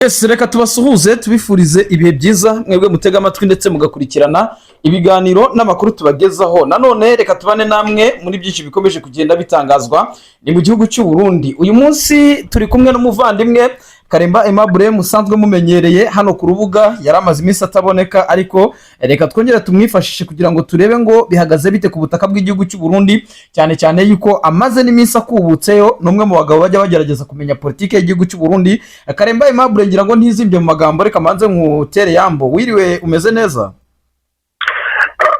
Yes, reka tubasuhuze, tubifurize ibihe byiza, mwebwe mutega amatwi ndetse mugakurikirana ibiganiro n'amakuru tubagezaho. Nanone reka tubane namwe muri byinshi bikomeje kugenda bitangazwa ni mu gihugu cy'u Burundi. Uyu munsi turi kumwe n'umuvandimwe Karemba Aimable, musanzwe mumenyereye hano ku rubuga. Yari amaze iminsi ataboneka, ariko reka twongere tumwifashishe kugira ngo turebe ngo bihagaze bite ku butaka bw'igihugu cy'u Burundi, cyane cyane yuko amaze n'iminsi akubutseyo. Ni umwe mu bagabo bajya bagerageza kumenya politiki y'igihugu cy'u Burundi. Karemba Aimable, ngira ngo ntizimbye mu magambo, reka manze nkutere yambo. Wiriwe, umeze neza?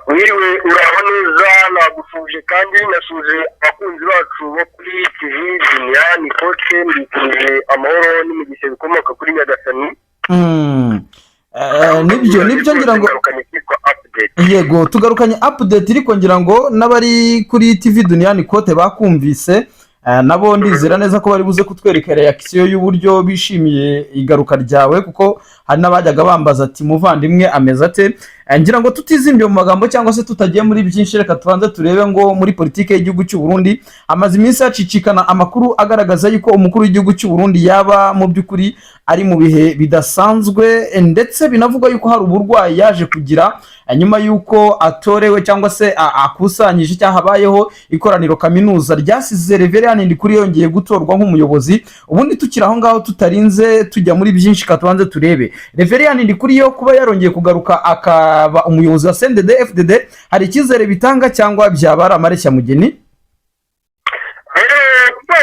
Wiriwe, uraho neza. Nagusuje kandi nasuje abakunzi bacu bo kuri TV Duniya ni Koce. Mbifurije amahoro n'imigisha bikomoka kuri Nyagasani. Nibyo, ngira ngo Tugarukanye icyitwa update. Yego, tugarukanye update, ariko ngira ngo n'abari kuri TV Duniyani Kote bakumvise, nabo ndizera neza ko bari buze kutwereka reaction y'uburyo bishimiye igaruka ryawe, kuko hari n'abajyaga bambaza ati: "Muvandimwe ameze ate?" Ngira ngo tutizimbye mu magambo cyangwa se tutagiye muri byinshi, reka tubanze turebe ngo muri politiki y'igihugu cy'u Burundi hamaze iminsi hacicikana amakuru agaragaza yuko umukuru w'igihugu cy'u Burundi yaba mu by'ukuri ari mu bihe bidasanzwe, ndetse binavugwa yuko hari uburwayi yaje kugira nyuma y'uko atorewe cyangwa se akusanyije cyangwa habayeho ikoraniro kaminuza ryasize Reverien Ndikuri yongeye gutorwa nk'umuyobozi. Ubundi tukiri aho ngaho, tutarinze tujya muri byinshi, ka tubanze turebe Reverien Ndikuriyo kuba yarongeye kugaruka akaba umuyobozi wa CNDD FDD, hari icyizere bitanga cyangwa byaba ari amareshyamugeni? Kuvuga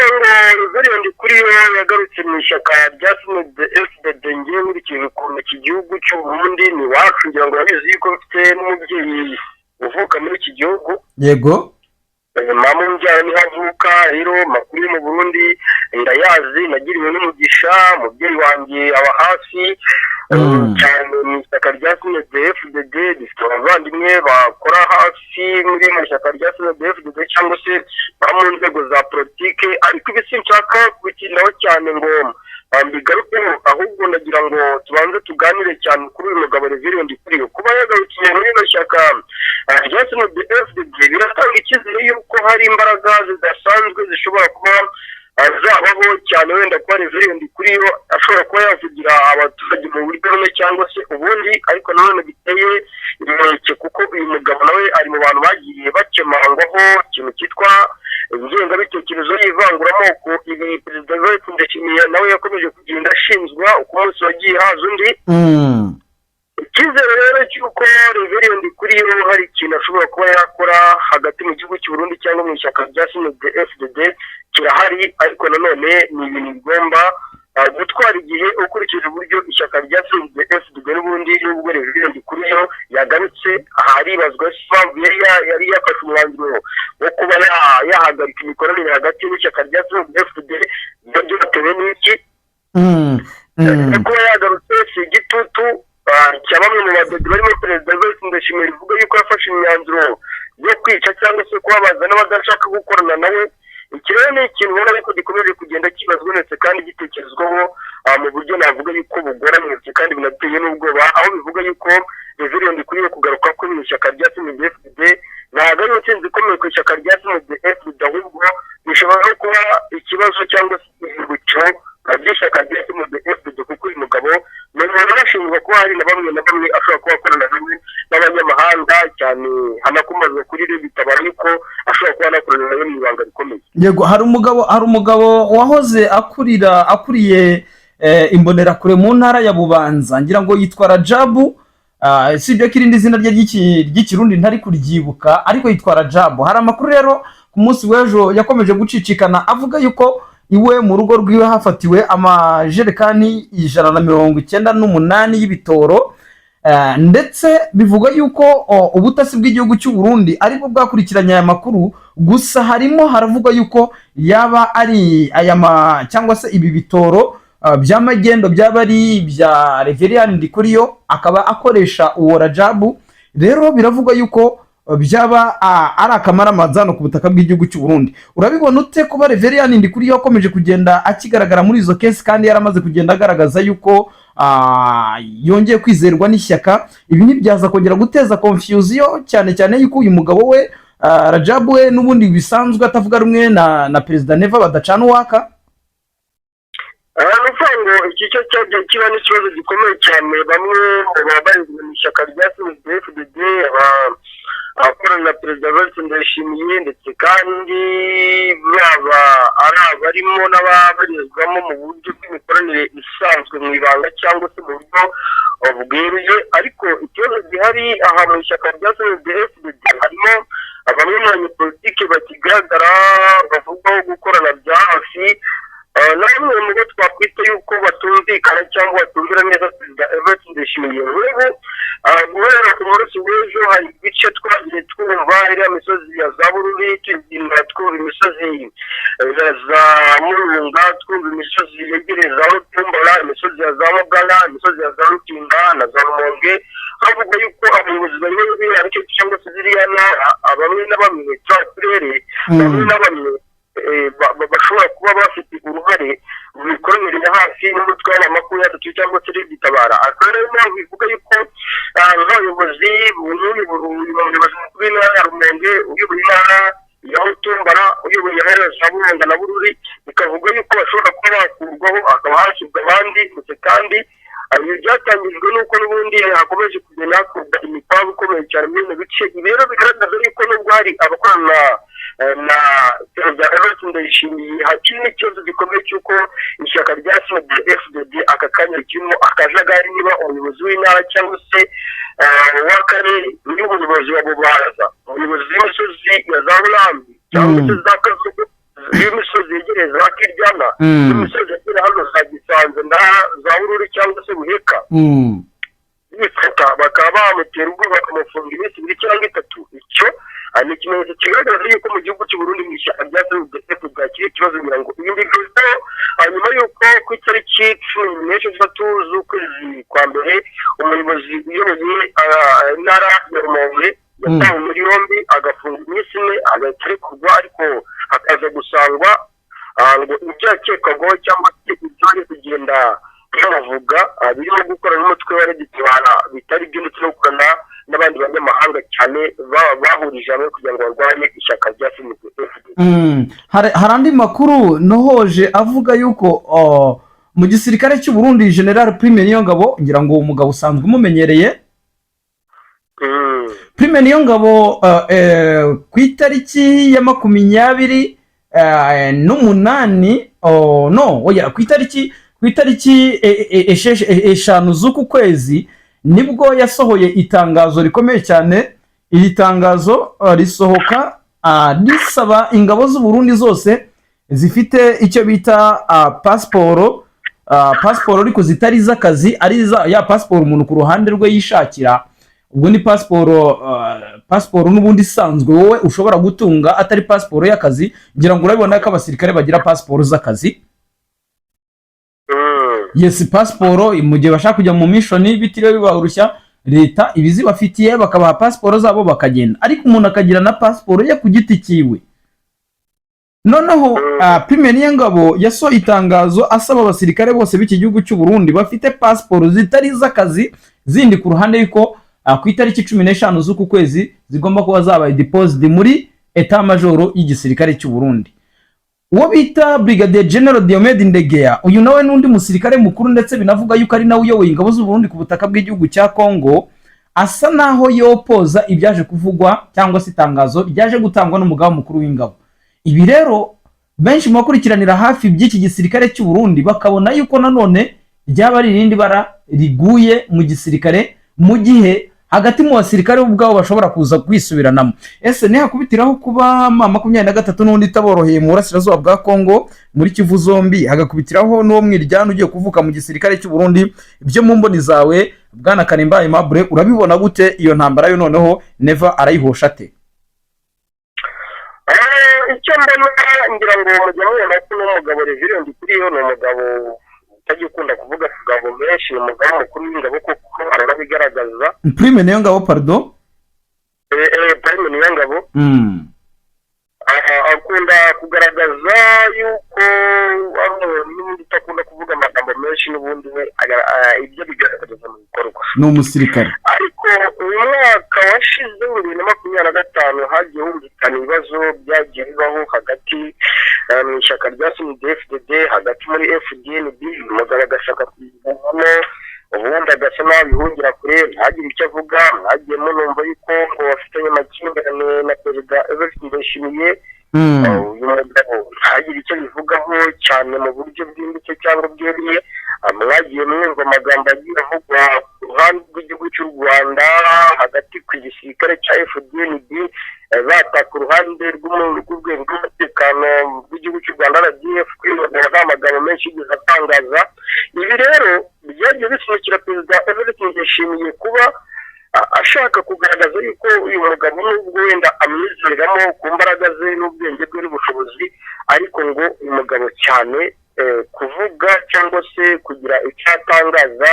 ngo Reverien Ndikuriyo yagarutse mu ishyaka rya CNDD FDD, ngiye nkurikije ukuntu iki gihugu cy'u Burundi ni iwacu, ngira ngo urabizi yuko mfite n'umubyeyi uvuka muri iki gihugu. Mama umbyara niho avuka. Rero amakuru yo mu Burundi ndayazi, nagiriwe n'umugisha, umubyeyi wanjye aba hafi cyane mu ishyaka rya CNDD FDD. Dufite abavandimwe bakora hafi muri mu ishyaka rya CNDD FDD cyangwa se baba mu nzego za politike, ariko ibi sinshaka kubitindaho cyane ngo mbigarukeho, ahubwo ndagira ngo tubanze tuganire cyane kuri uyu mugabo Reverien Ndikuriyo. Kuba yagarukiye muri rino shyaka rya CNDD FDD biratanga icyizere yuko hari imbaraga zidasanzwe zishobora kuba zabaho cyane, wenda kuba Reverien Ndikuriyo ashobora kuba yavugira abaturage mu buryo bumwe cyangwa se ubundi. Ariko nanone biteye inkeke, kuko uyu mugabo nawe ari mu bantu bagiye bakemangwaho ikintu cyitwa ingengabitekerezo y'ivanguramoko. Ibi Perezida Evariste Ndayishimiye nawe yakomeje kugenda ashinzwa uko umunsi wagiye haza undi. Icyizere rero cy'uko Reverien Ndikuriyo hari ikintu ashobora kuba yakora hagati mu gihugu cy'u Burundi cyangwa mu ishyaka rya CNDD FDD kirahari, ariko nanone ni ibintu bigomba gutwara igihe, ukurikije uburyo ishyaka rya CNDD FDD n'ubundi, n'ubwo Reverien Ndikuriyo yagarutse, haribazwa impamvu yari yafashe umwanzuro wo kuba yahagarika imikoranire hagati y'ishyaka rya CNDD FDD, byatewe n'iki? Kuba yagarutse si igitutu cya bamwe mu badede barimo Perezida Evariste Ndayishimiye bivuga yuko yafashe imyanzuro yo kwica cyangwa se kubabaza n'abadashaka gukorana nawe? Iki rero ni ikintu ubona yuko gikomeje kugenda kibazwa ndetse kandi gitekerezwaho mu buryo navuga yuko bugoranye kandi binateye n'ubwoba, aho bivuga yuko Reverien Ndikuriyo kugaruka ko mu ishyaka rya CNDD FDD ntabwo ari intsinzi ikomeye ku ishyaka rya CNDD FDD, ahubwo bishobora no kuba ikibazo cyangwa se ihirukiro ry'ishyaka rya CNDD FDD, kuko uyu mugabo ni umuntu unashinjwa kuba hari na bamwe na bamwe ashobora kuba akorana nawe n'abanyamahanga cyane, hanakomazwa kuri RED Tabara yuko ashobora kuba anakorana nawe mu ibanga rikomeye. Yego, hari umugabo wahoze akurira akuriye Imbonerakure mu ntara ya Bubanza, ngira ngo yitwa Rajabu. Sibyo ko irindi zina rye ry'Ikirundi ntari kuryibuka, ariko yitwa Rajabu. Hari amakuru rero ku munsi w'ejo yakomeje gucicikana avuga yuko iwe mu rugo rwiwe hafatiwe amajerekani 198 y'ibitoro, ndetse bivugwa yuko ubutasi bw'igihugu cy'u Burundi aribwo bwakurikiranye aya makuru. Gusa harimo haravugwa yuko yaba ari aya ma cyangwa se ibi bitoro bya magendo byaba ari ibya Reverien Ndikuriyo, akaba akoresha uwo Rajabu. Rero biravugwa yuko byaba ari akamaramazano ku butaka bw'igihugu cy'u Burundi. Urabibona ute kuba Reverien Ndikuriyo akomeje kugenda akigaragara muri izo case, kandi yaramaze kugenda agaragaza yuko yongeye kwizerwa n'ishyaka? Ibi ntibyaza kongera guteza confusion, cyane cyane yuko uyu mugabo we Rajabu we n'ubundi bisanzwe atavuga rumwe na Perezida Neva, badacana uwaka? Ni ukuvuga ngo iki cyo cyagiye kiba n'ikibazo gikomeye cyane. Bamwe mu babarizwa mu ishyaka rya CNDD-FDD, abakorana na Perezida Evariste Ndayishimiye, ndetse kandi baba ari abarimo n'ababarizwamo mu buryo bw'imikoranire isanzwe mu ibanga cyangwa se mu buryo bweruye. Ariko ikibazo gihari aha mu ishyaka rya CNDD-FDD, harimo bamwe mu banyepolitike bakigaragara bavugwaho gukorana bya hafi na bamwe mu bo twakwita yuko batumvikana cyangwa batumvira neza Perezida Evariste Ndayishimiye. Nk'ubu guhera ku munsi w'ejo hari ibice twagiye twumva, iriya misozi ya za Bururi, tugenda twumva imisozi ya za Murunga, twumva imisozi yegereye za Rutumbara, imisozi ya za Mugana, imisozi ya za Rutinda na za Rumonge, havuga yuko abayobozi bayoboye biriya bice cyangwa se ziriya ntara, bamwe na bamwe, turiya turere, bamwe na bamwe bashobora kuba bafite uruhare mu mikoranire ya hafi n'umutwe wa 23 cyangwa se Gitabara. Akaba ariyo mpamvu ivuga yuko nk'abayobozi, uyu muyobozi mukuru w'intara ya Rumonge, uyoboye intara ya Rutumbara, uyoboye intara ya Burunga na Bururi, bikavuga yuko bashobora kuba bakurwaho hakaba hashyirwa abandi. Ndetse kandi ibi byatangijwe n'uko n'ubundi hakomeje kugenda hakorwa imikwabu ikomeye cyane muri bino bice. Ibi rero bigaragaza yuko nubwo hari abakorana na Perezida Evariste Ndayishimiye, hakiri n'ikibazo gikomeye cy'uko ishyaka rya CNDD-FDD aka kanya ririmo akajagari. Niba umuyobozi w'intara cyangwa se w'akarere, niba umuyobozi wa Bubanza, umuyobozi w'imisozi ya za Burambi cyangwa se za Kazugu, y'imisozi yegereye za Kiryana, y'imisozi yegereye hano za Gisanze na za Bururi cyangwa se Buheka, bifata bakaba bamutera ubwoba bakamufunga iminsi 2 cyangwa 3, icyo ni ikimenyetso kigaragaza yuko mu gihugu cy'u Burundi mu ishyaka rya CNDD-FDD bwakira ikibazo. Ngira ngo ibi mbigezweho hanyuma y'uko ku itariki 16 z'ukwezi kwa mbere umuyobozi uyoboye intara ya Rumonge yatawe muri yombi, agafunga iminsi 4, agahita arekurwa, ariko hakaza gusangwa ngo ibyo yakekwagaho cyangwa se ibyo ari kugenda bamuvuga birimo gukora n'umutwe wa RED-Tabara bitari byo, ndetse no gukorana n'abandi banyamahanga cyane bahurije hamwe kugira ngo barwanye ishyaka rya CNDD-FDD. Hari andi makuru nohoje avuga yuko mu gisirikare cy'u Burundi General Prime Niyongabo, ngira ngo uwo mugabo usanzwe umumenyereye, Prime Niyongabo, ku itariki ya 28, oh, no, oya, ku itariki 5 z'uku kwezi nibwo yasohoye itangazo rikomeye cyane. Iri tangazo risohoka risaba ingabo z'u Burundi zose zifite icyo bita pasiporo, pasiporo ariko zitari iz'akazi, ari ya pasiporo umuntu ku ruhande rwe yishakira. Ubwo ni pasiporo n'ubundi isanzwe wowe ushobora gutunga, atari pasiporo y'akazi. Ngira ngo urabibona ko abasirikare bagira pasiporo z'akazi. Yes, pasiporo mu gihe bashaka kujya mu mission bitiriwe bibarushya, leta ibizibafitiye, bakabaha pasiporo zabo bakagenda. Ariko umuntu akagira na pasiporo ye ku giti cyiwe. Noneho Prime Niyongabo yasohoye itangazo asaba abasirikare bose b'iki gihugu cy'u Burundi bafite pasiporo zitari iz'akazi zindi ku ruhande yuko ku itariki 15 z'uku kwezi zigomba kuba zabaye deposit muri état-major y'igisirikare cy'u Burundi. Uwo bita Brigadier General Diomede Ndegeya, uyu nawe n'undi musirikare mukuru, ndetse binavuga yuko ari nawe uyoboye ingabo z'u Burundi ku butaka bw'igihugu cya Congo, asa naho yopoza ibyaje kuvugwa cyangwa se itangazo ryaje gutangwa n'umugaba mukuru w'ingabo. Ibi rero benshi mu bakurikiranira hafi by'iki gisirikare cy'u Burundi bakabona yuko nanone ryaba ari irindi bara riguye mu gisirikare, mu gihe hagati mu basirikare bo ubwabo bashobora kuza kwisubiranamo. Ese nihakubitiraho kuba M23 n'ubundi itaboroheye mu burasirazuba bwa Congo muri Kivu zombi, hagakubitiraho n'uwo mwiryane ugiye kuvuka mu gisirikare cy'u Burundi, ibyo mu mboni zawe, bwana Kanimba Aimable, urabibona gute? Iyo ntambara yo noneho Neva arayihosha ate? Icyo mbona, ngira ngo mujya mubona ko n'umugabo Reverien Ndikuriyo ni umugabo utajya ukunda kuvuga amagambo menshi, ni umugabo mukuru w'ingabo kuko aranabigaragaza. Prime Niyongabo, pardon. Prime Niyongabo akunda kugaragaza yuko ari umuntu n'ubundi utakunda kuvuga amagambo menshi, n'ubundi we ibyo bigaragaza mu bikorwa. Ni umusirikare. Ariko uyu mwaka Mwaka washize wa 2025 hagiye humvikana ibibazo byagiye bibaho hagati mu ishyaka rya CNDD-FDD, hagati muri FDNB. Umugabo agashaka kuyivamo, ubundi agasa n'aho abihungira kure, ntagire icyo avuga. Mwagiye munumva yuko ngo bafitanye amakimbirane na Perezida Evariste Ndayishimiye. Uyu mugabo ntagire icyo bivugaho cyane mu buryo bwimbitse cyangwa bweruye. Mwagiye mwumva amagambo agiye avugwa ku ruhande rw'igihugu cy'u Rwanda, hagati ku gisirikare cya FDNB, bataka uruhande rw'urwego rw'umutekano rw'igihugu cy'u Rwanda RDF. Kwiyongera nta magambo menshi yigeze atangaza. Ibi rero byagiye bisunikira Perezida Evariste Ndayishimiye kuba ashaka kugaragaza yuko uyu mugabo, nubwo wenda amwizeramo ku mbaraga ze n'ubwenge bwe n'ubushobozi, ariko ngo uyu mugabo cyane kuvuga cyangwa se kugira icyo atangaza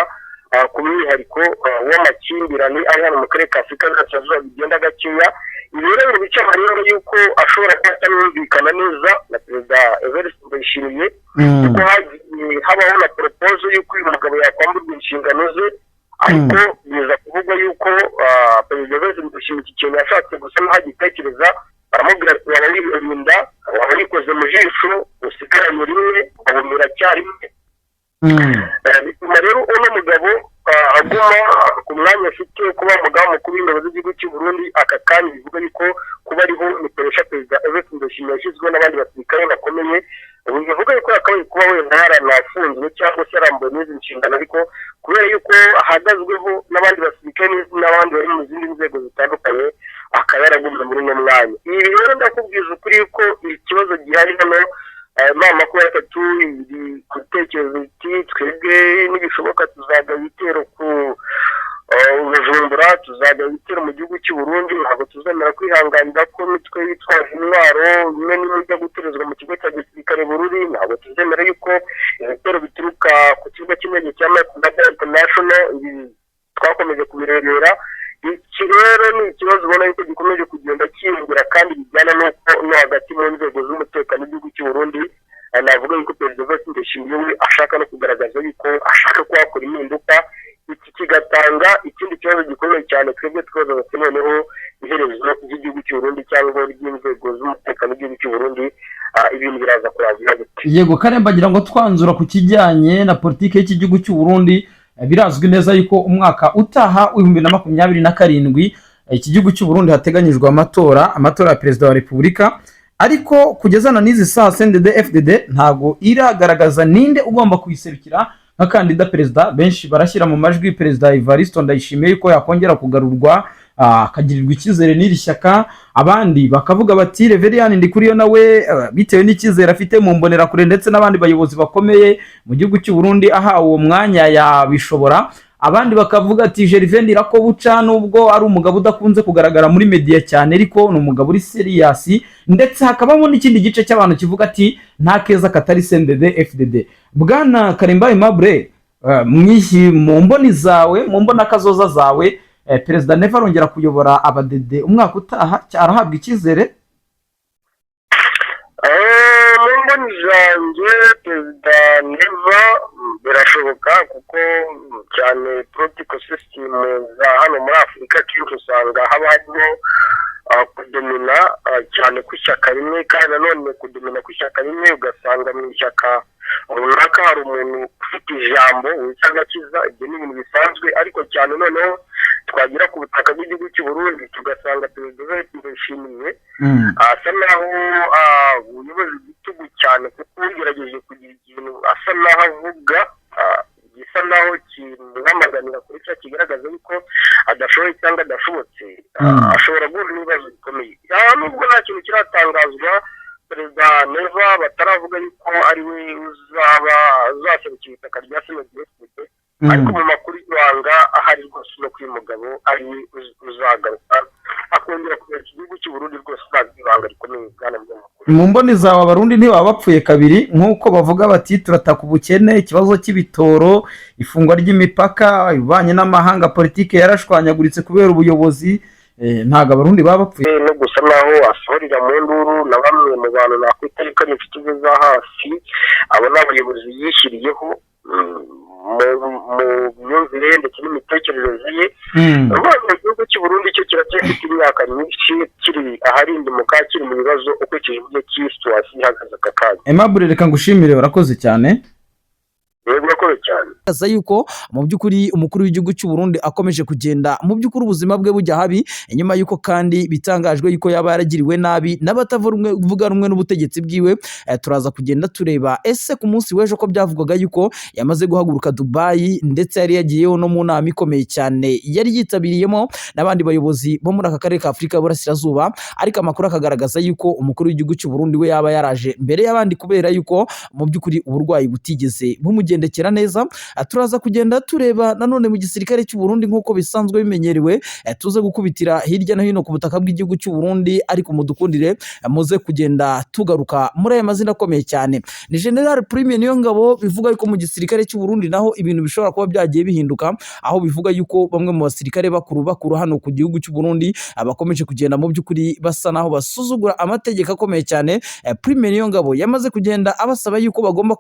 ku mwihariko w'amakimbirane ari hano mu karere ka Afurika y'Iburasirazuba bigenda gakeya. Ibi rero ngo bica amarenga yuko ashobora kuba atanumvikana neza na Perezida Evariste Ndayishimiye, kuko hagiye habaho na proposal y'uko uyu mugabo yakwamburwa inshingano ze, ariko biza kuvugwa yuko Perezida Evariste Ndayishimiye iki kintu yashatse gusa n'aho agitekereza, baramubwira ati: "Waba wirinda, waba wikoze mu jisho, usigaranye rimwe ukabumira cyarimwe." Bituma rero uno mugabo aguma ku mwanya afite, kuba umugaba mukuru w'ingabo z'igihugu cy'u Burundi aka kanya. Bivuga yuko kuba ariho ni pressure Perezida Evariste Ndayishimiye yashyizweho n'abandi basirikare bakomeye. Ubu bivuga yuko yakabaye kuba wenda yaranafunzwe cyangwa se yarambuwe n'izi nshingano, ariko kubera yuko ahagazweho n'abandi basirikare n'abandi bari mu zindi nzego zitandukanye, akaba yaragumye muri uno mwanya. Ibi rero ndakubwiza ukuri yuko ikibazo gihari hano, M23 iri gutekereza iti: "Twebwe nibishoboka tuzagaba ibitero ku Bujumbura, tuzagaba ibitero mu gihugu cy'u Burundi. Ntabwo tuzemera kwihanganira ko imitwe yitwaje intwaro imwe n'imwe ijya guterezwa mu kigo cya gisirikare Bururi. Ntabwo tuzemera yuko ibitero bituruka ku kibuga cy'indege cya Mike International." Ibi twakomeje kubirebera. Iki rero ni ikibazo ubona yuko gikomeje kugenda cyiyongera, kandi bijyana n'uko no hagati mu nzego z'umutekano w'igihugu cy'u Burundi, navuga yuko Perezida Evariste Ndayishimiye we ashaka no kugaragaza yuko ashaka kuhakora impinduka. Iki kigatanga ikindi kibazo gikomeye cyane. Twebwe twibaza bati: "Noneho iherezo ry'igihugu cy'u Burundi cyangwa ry'inzego z'umutekano w'igihugu cy'u Burundi, ibintu biraza kurangira gute?" Yego Karemba, ngira ngo twanzura ku kijyanye na politiki y'iki gihugu cy'u Burundi, birazwi neza yuko umwaka utaha w'2027 iki gihugu cy'u Burundi hateganyijwe amatora ya perezida wa repubulika. Ariko kugeza na n'izi saa, CNDD FDD ntabwo iragaragaza ninde ugomba kuyiserukira nka kandida perezida. Benshi barashyira mu majwi Perezida Evariste Ndayishimiye yuko yakongera kugarurwa, akagirirwa icyizere n'iri shyaka. Abandi bakavuga bati Reverien Ndikuriyo nawe, bitewe n'icyizere afite mu mbonerakure ndetse n'abandi bayobozi bakomeye mu gihugu cy'u Burundi, ahawe uwo mwanya yabishobora. Abandi bakavuga ati Gervais Ndirakobuca, nubwo ari umugabo udakunze kugaragara muri media cyane, ariko ni umugabo uri serious. Ndetse hakabamo n'ikindi gice cy'abantu kivuga ati nta keza katari CNDD FDD. Bwana Karemba Aimable, mu mboni zawe, mu mbonakazoza zawe, Perezida Neva arongera kuyobora abadede umwaka utaha, arahabwa icyizere? Mu mboni zanjye, Perezida Neva birashoboka, kuko cyane political system za hano muri Afurika kenshi usanga haba harimo kudomina cyane kw'ishyaka rimwe, kandi nanone kudomina kw'ishyaka rimwe ugasanga mu ishyaka runaka hari umuntu ufite ijambo wica agakiza. Ibyo ni ibintu bisanzwe, ariko cyane noneho twagera ku butaka bw'igihugu cy'u Burundi tugasanga Perezida Evariste Ndayishimiye asa naho uyoboza igitugu cyane, kuko ugerageje kugira ikintu asa naho avuga gisa naho kimwamaganira kure cyangwa kigaragaza yuko adashoboye cyangwa adashobotse, ashobora guhura n'ibibazo bikomeye. Nubwo nta kintu kiratangazwa, Perezida Neva bataravuga yuko ari we uzaba uzaserukira itaka rya CNDD-FDD, ariko mu makuru y'ibanga ahari rwose no uyu mugabo ari we uzagaruka akongera kuyobora igihugu cy'u Burundi. Rwose ntabwo ibanga rikomeye, bwana munyamakuru. Mu mboni zawe, Abarundi ntibaba bapfuye kabiri, nk'uko bavuga bati turataka ubukene, ikibazo cy'ibitoro, ifungwa ry'imipaka, ububanyi n'amahanga, politiki yarashwanyaguritse kubera ubuyobozi, ntabwo Abarundi baba bapfuye? No gusa naho asohorera mu nduru na bamwe mu bantu nakwita yuko ari inshuti ze za hafi. Abo ni abayobozi yishyiriyeho mu myumvire ndetse n'imitekerereze ye. Mu gihugu cy'u cy'u Burundi cyo kiracyafite imyaka myinshi kiri aharindimuka, kiri mu bibazo, ukurikije uburyo ki situation ihagaze aka kanya. Aimable, reka ngushimire, urakoze cyane. Yego, urakoze cyane. Aza yuko mu by'ukuri umukuru w'igihugu cy'u Burundi akomeje kugenda mu by'ukuri ubuzima bwe bujya habi, nyuma y'uko kandi bitangajwe yuko yaba yaragiriwe nabi n'abatavuga rumwe n'ubutegetsi bwiwe. Turaza kugenda tureba ese ku munsi w'ejo ko byavugwaga yuko yamaze guhaguruka Dubai, ndetse yari yagiyeho no mu nama ikomeye cyane yari yitabiriyemo n'abandi bayobozi bo muri aka karere ka Afurika y'Uburasirazuba, ariko amakuru akagaragaza yuko umukuru w'igihugu cy'u Burundi we yaba yaraje mbere y'abandi kubera yuko mu by'ukuri uburwayi butigeze bumugendekera neza. Turaza kugenda tureba nanone mu gisirikare cy'u Burundi nk'uko bisanzwe bimenyerewe, tuze gukubitira hirya no hino ku butaka bw'igihugu cy'u Burundi, ariko mudukundire muze kugenda tugaruka muri aya mazina akomeye cyane. Ni General Prime Niyongabo, bivuga yuko mu gisirikare cy'u Burundi naho ibintu bishobora kuba byagiye bihinduka, aho bivuga yuko bamwe mu basirikare bakuru bakuru hano ku gihugu cy'u Burundi bakomeje kugenda mu by'ukuri basa naho basuzugura amategeko akomeye cyane. Prime Niyongabo yamaze kugenda abasaba yuko bagomba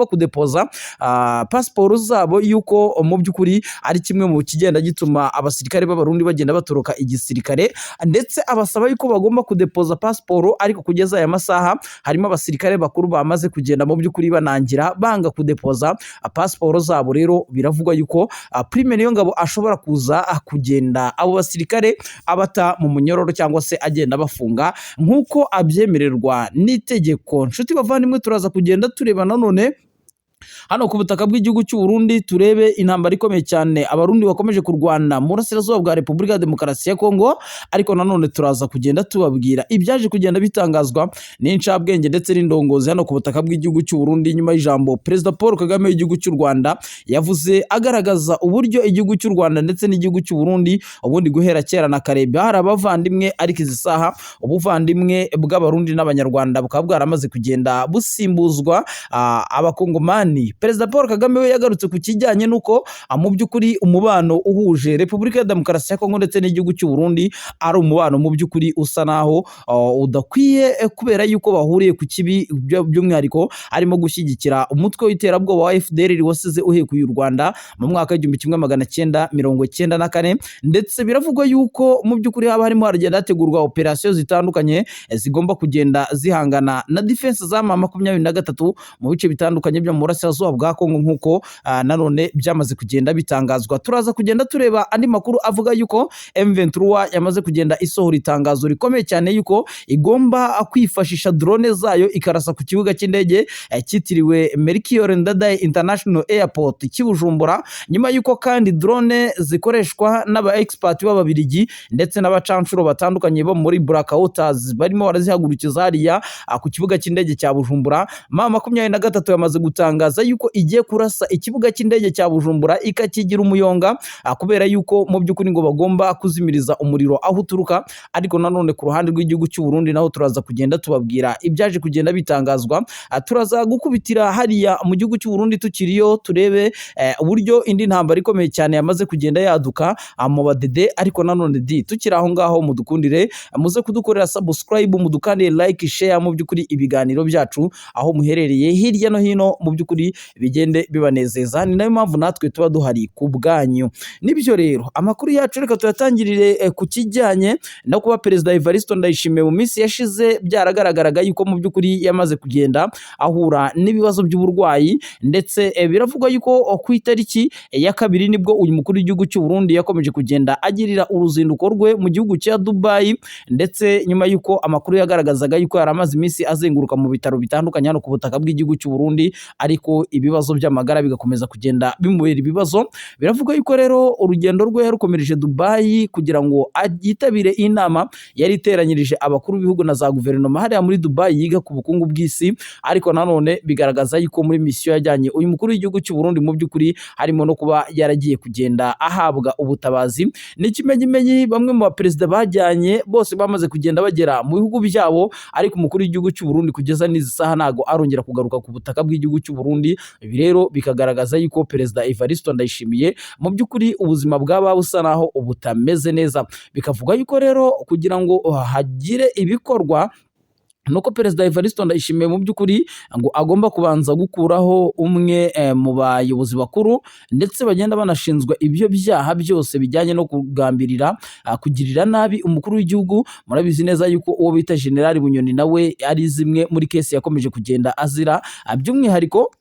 kudepoza pasiporo zabo, yuko mu by'ukuri ari kimwe mu kigenda gituma abasirikare b'Abarundi bagenda batoroka igisirikare, ndetse abasaba yuko bagomba kudepoza pasiporo. Ariko kugeza aya masaha harimo abasirikare bakuru bamaze kugenda mu by'ukuri banangira, banga kudepoza pasiporo zabo. Rero biravugwa yuko Prime Niyongabo ashobora kuza kugenda abo basirikare abata mu munyororo cyangwa se agenda abafunga nk'uko abyemererwa n'itegeko. Nshuti bavandimwe, turaza kugenda tureba nanone hano ku butaka bw'igihugu cy'u Burundi, turebe intambara ikomeye cyane Abarundi bakomeje kurwana mu burasirazuba bwa Repubulika ya Demokarasi ya Kongo. Ariko nanone turaza kugenda tubabwira ibyaje kugenda bitangazwa n'incabwenge ndetse n'indongozi hano ku butaka bw'igihugu cy'u Burundi, nyuma y'ijambo Perezida Paul Kagame w'igihugu cy'u Rwanda yavuze, agaragaza uburyo igihugu cy'u Rwanda ndetse n'igihugu cy'u Burundi ubundi guhera kera na kare hari abavandimwe, ariko izi saha ubuvandimwe bw'Abarundi n'Abanyarwanda bukaba bwaramaze kugenda busimbuzwa Abakongomani. Perezida Paul Kagame we yagarutse ku kijyanye n'uko mu by'ukuri umubano uhuje Repubulika ya Demokarasi ya Kongo ndetse n'igihugu cy'u Burundi ari umubano mu by'ukuri usa naho udakwiye, kubera yuko bahuriye ku kibi, by'umwihariko harimo gushyigikira umutwe w'iterabwoba wa FDLR wasize uhekuye u Rwanda mu mwaka w'1994. Ndetse biravugwa yuko mu by'ukuri haba harimo haragenda hategurwa operasiyo zitandukanye zigomba kugenda zihangana na defense za M23 mu bice bitandukanye byo mu burasirazuba bwa Kongo, nk'uko nanone byamaze kugenda bitangazwa. Turaza kugenda tureba andi makuru avuga yuko M23 yamaze kugenda isohora itangazo rikomeye cyane yuko igomba kwifashisha drone zayo ikarasa ku kibuga cy'indege cyitiriwe Melchior Ndadaye International Airport cy'i Bujumbura, nyuma yuko kandi drone zikoreshwa n'aba expert b'Ababiligi ndetse n'abacanshuro batandukanye bo muri Blackwater barimo barazihagurukiza hariya ku kibuga cy'indege cya Bujumbura. M23 yamaze gutangaza yuko igiye kurasa ikibuga cy'indege cya Bujumbura ikakigira umuyonga, kubera yuko mu by'ukuri ngo bagomba kuzimiriza umuriro aho uturuka. Ariko nanone ku ruhande rw'igihugu cy'u Burundi naho turaza kugenda tubabwira ibyaje kugenda bitangazwa. Turaza gukubitira hariya mu gihugu cy'u Burundi tukiriyo, turebe uburyo indi ntambara ikomeye cyane yamaze kugenda yaduka mu badede. Ariko nanone di tukiri aho ngaho, mudukundire muze kudukorera subscribe, mudukandire like, share, mu by'ukuri ibiganiro byacu aho muherereye hirya no hino mu by'ukuri bigende bibanezeza. Ni nayo mpamvu natwe tuba duhari ku bwanyu. Nibyo rero, amakuru yacu reka tuyatangirire ku kijyanye no kuba Perezida Evariste Ndayishimiye mu minsi yashize byaragaragaraga yuko mu by'ukuri yamaze kugenda ahura n'ibibazo by'uburwayi. Ndetse biravugwa yuko ku itariki ya 2 nibwo uyu mukuru w'igihugu cy'u Burundi yakomeje kugenda agirira uruzinduko rwe mu gihugu cya Dubai, ndetse nyuma yuko amakuru yagaragazaga yuko yari amaze iminsi azenguruka mu bitaro bitandukanye hano ku butaka bw'igihugu cy'u Burundi, ariko ibibazo by'amagara bigakomeza kugenda bimubera ibibazo. Biravugwa yuko rero urugendo rwe yarukomereje Dubai kugira ngo yitabire inama yari iteranyirije abakuru b'ibihugu na za guverinoma hariya muri Dubai yiga ku bukungu bw'isi. Ariko nanone bigaragaza yuko muri misiyo yajyanye uyu mukuru w'igihugu cy'u Burundi mu by'ukuri harimo no kuba yaragiye kugenda ahabwa ubutabazi. N'ikimenyimenyi, bamwe mu baperezida bajyanye bose bamaze kugenda bagera mu bihugu byabo, ariko umukuru w'igihugu cy'u Burundi kugeza n'izi saha ntago arongera kugaruka ku butaka bw'igihugu cy'u Burundi. Ibi rero bikagaragaza yuko Perezida Evariste Ndayishimiye mu by'ukuri ubuzima bwaba busa naho butameze neza. Bikavuga yuko rero kugira ngo hagire ibikorwa Nuko Perezida Evariste Ndayishimiye mu by'ukuri ngo agomba kubanza gukuraho umwe mu bayobozi bakuru ndetse bagenda banashinzwe ibyo byaha byose bijyanye no kugambirira kugirira nabi umukuru w'igihugu. Murabizi neza yuko uwo bita General Bunyoni nawe ari zimwe muri case yakomeje kugenda azira, by'umwihariko.